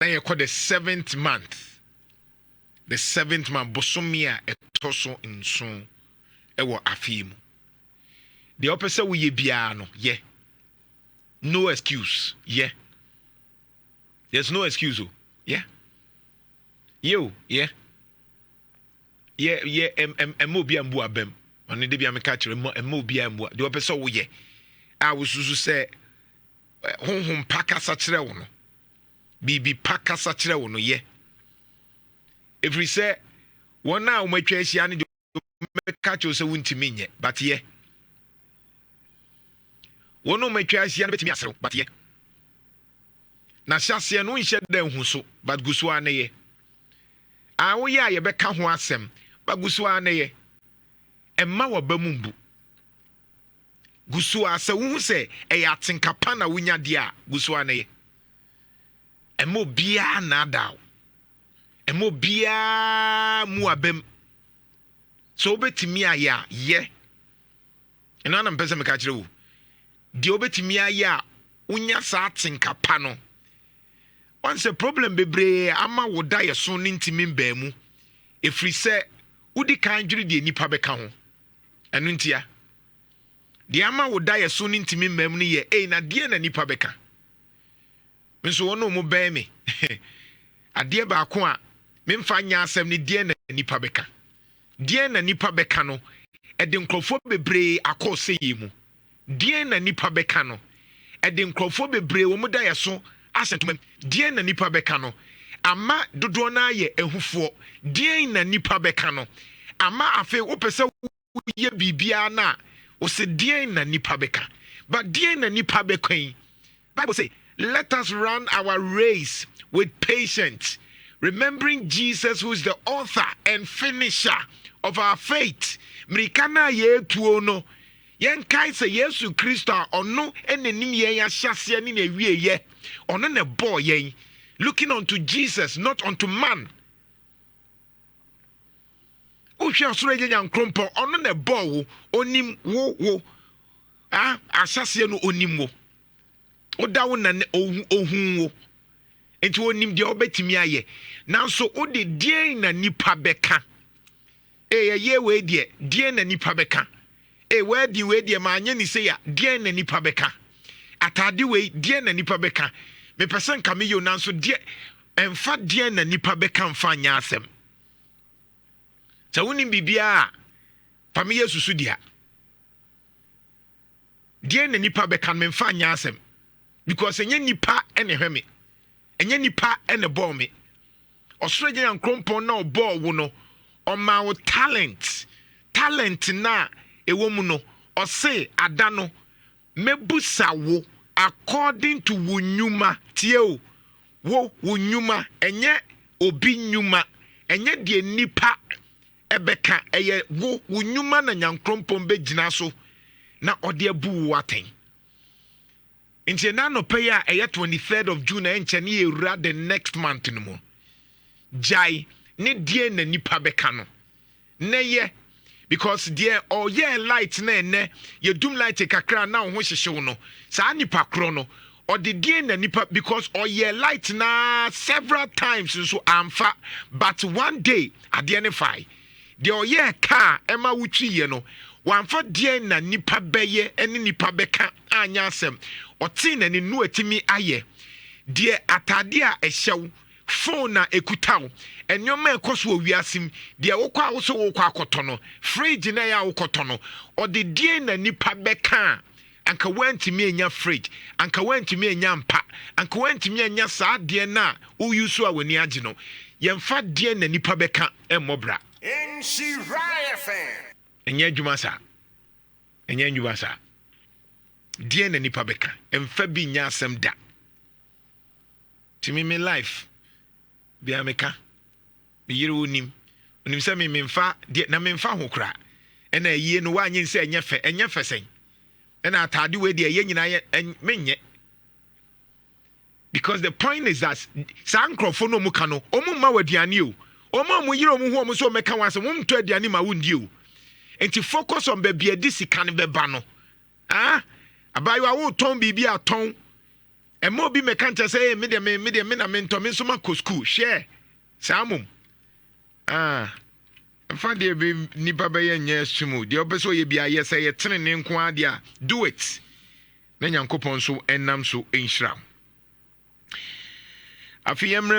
Na yɛkɔ the seventh month, the seventh month, bosome a ɛtɔ so 7 ɛwɔ afe yi mu. Deɛ ɔpɛ sɛ woyɛ biara no, yɛ. No excuse, yɛ. There's no excuse o. Yɛ, yɛ o, yɛ, yɛ, yɛ. Ɛm ɛm ɛmma obi a mbu abɛm. Ɔno de bi a meka kyerɛ, ɛmma obi a mbu. Deɛ ɔpɛ sɛ woyɛ a wosusu sɛ honhom pa kasa kyerɛ wo no, biribi pa kasa kyerɛ wo no, yɛ, ɛfiri sɛ wɔn a wɔn atwa ahyia no deɛ, wɔbɛka kyerɛ sɛ wontumi nyɛ, but yɛ. Wɔn a wɔn atwa ahyia no bɛtumi aserew, but yɛ. Na hyɛ aseɛ no, nhyɛ da nhu so, but gu so ara ne yɛ. A woyɛ a yɛbɛka ho asɛm, but gu so ara ne yɛ. Ɛmma waba mu mbu. Gu so a sɛ wohu sɛ ɛyɛ atenka pa na wonya deɛ a, gu so ara ne yɛ. Ɛmma obiara naadaa wo, ɛmma obiara mu abam. Sɛ wobɛtumi ayɛ a, yɛ. Ɛno ana mpɛ sɛ meka kyerɛ wo. Deɛ wobɛtumi ayɛ a wonya saa atenka pa no, wɔn sɛ problem bebree ama wo da yɛ so ne ntumi mbaa mu, ɛfiri sɛ wodi kan dwere deɛ nipa bɛka ho. Ɛno ntia deɛ ama wo da yɛ so ne ntumi mbaa mu no yɛ ei, na deɛ na nipa bɛka nso. Wɔn a wɔn bɛn me, adeɛ baako a memfa nyɛ asɛm ne deɛ na nipa bɛka. Deɛ na nipa bɛka no, ɛde nkurɔfoɔ bebree akɔ sɛyie mu. Deɛ na nipa bɛka no, ɛde nkurɔfoɔ bebree wɔn da yɛ so ahyɛ ntoma mu. Deɛ na nipa bɛka no ama dodoɔ no ayɛ ahufoɔ. Deɛ na nipa bɛka no ama afei wopɛ sɛ woyɛ biribiara no a, wɔsɛ deɛ na nipa bɛka. But deɛ na nipa bɛka yi, Bible say, "Let us run our race with patience, remembering Jesus, who is the author and finisher of our faith." Mmirika no a yɛretuo no, yɛnkae sɛ Yesu Kristo a ɔno n'anim yɛn ahyɛseɛ ne n'awieyɛ, ɔno na ɛbɔɔ yɛn. Looking unto Jesus, not unto man. Wohwɛ ɔsoro agya Nyankrompɔn, ɔno na ɛbɔɔ wo. Onim wo ah, ahyɛseɛ no onim wo. Woda wo na ohu wo, nti onim deɛ wobɛtumi ayɛ. Nanso wode deɛn na nipa bɛka? Ee, ɛyɛ wei deɛ, deɛn na nipa bɛka? Ee, wɔadi wei deɛ, maanyɛ ne sei a, deɛn na nipa bɛka? Ataade wei, deɛn na nipa bɛka? Mepɛ sɛ nka meyɛ o, nanso deɛ ɛmfa deɛn na nipa bɛka mfa nyɛ asɛm. Sɛ wonim biribiara a, fa meyɛ susu dea. Deɛn na nipa bɛka no, memfa nyɛ asɛm, because ɛnyɛ nipa ɛna ɛhwɛ me, ɛnyɛ nipa ɛna ɛbɔɔ me. Ɔsoro agya Nyankrompɔn na ɔbɔɔ wo no, ɔma wo talent. Talent na ɛwɔ mu no, ɔse ada no mɛbusa wo according to wo nnwuma. Tie o, wo nnwuma, ɛnyɛ obi nnwuma, ɛnyɛ deɛ nipa ɛbɛka. Ɛyɛ wo nnwuma na Nyankrompɔn bɛgyina so na ɔde abu wo atɛn. Nti ɛna anɔpɛ yi a ɛyɛ 23rd of June, ɛnkyɛ ne yɛwura the next month no mu, gyae ne deɛ na nipa bɛka no na yɛ, because deɛ ɔyɛ light na ɛnɛ yɛdum light kakra na wo ho hyehyew no, saa nipa korɔ no ɔde deɛ na nipa, because ɔyɛ light na several times nso amfa, but one day adeɛ ne fae. Deɛ ɔyɛ kaa ɛma wotwiiɛ no, wamfa deɛ na nipa bɛyɛ ɛne nipa bɛka anyɛ asɛm. Ɔtee n'ani no atumi ayɛ. Deɛ atadeɛ a ɛhyɛw, phone na ekuta wo, nneɛma a ɛkɔ so wɔ wiase mu, deɛ wokɔ a wosɛ wokɔ akɔtɔ no, fridge na ɛyɛ a wokɔtɔ no, ɔde deɛ na nipa bɛka a, anka woantumi anya fridge, anka woantumi anya mpa, anka woantumi anya saa adeɛ no a woyi so a w'ani agye no. Yɛmfa deɛ na nipa bɛka mmɔ bra. Nhyira FM. Ɛnyɛ adwuma saa, ɛnyɛ adwuma saa. Deɛ na nipa bɛka, ɛmfa bi nyɛ asɛm da. Tumi me life bia meka, meyere wo nim, onim sɛ me memfa deɛ na memfa ho koraa. Ɛna ayie no woanyɛ sɛ ɛnyɛ fɛ, ɛnyɛ fɛ sɛn? Ɛna ataade wei deɛ, ɛyɛ nyinaa yɛ menyɛ, because the point is that saa nkurɔfoɔ no ɔmo ka no, ɔmo mma wɔ aduane o. Ɔmo a ɔmo yere ɔmo ho, ɔmo nso ɔmo ka wɔn asɛm, ɔmo ntɔ aduane ma wɔndi o. Nti focus on baabi a ɛde sika no bɛba no. Ah, abaayewa, wotɔn biribi a, tɔn. Ɛma obi mɛka nkyɛ sɛ, me deɛ me deɛ me na mentɔ, me nso makɔ school. Hwɛ saa mom. Ah, mfa deɛ bi nipa bɛyɛ nyɛ sum. Deɛ ɔpɛ sɛ ɔyɛ bi ayɛ sɛ yɛ tenene nko adeɛ a, do it, na Nyankopɔn nso ɛnam so nhyira. Afei yɛmmerɛ.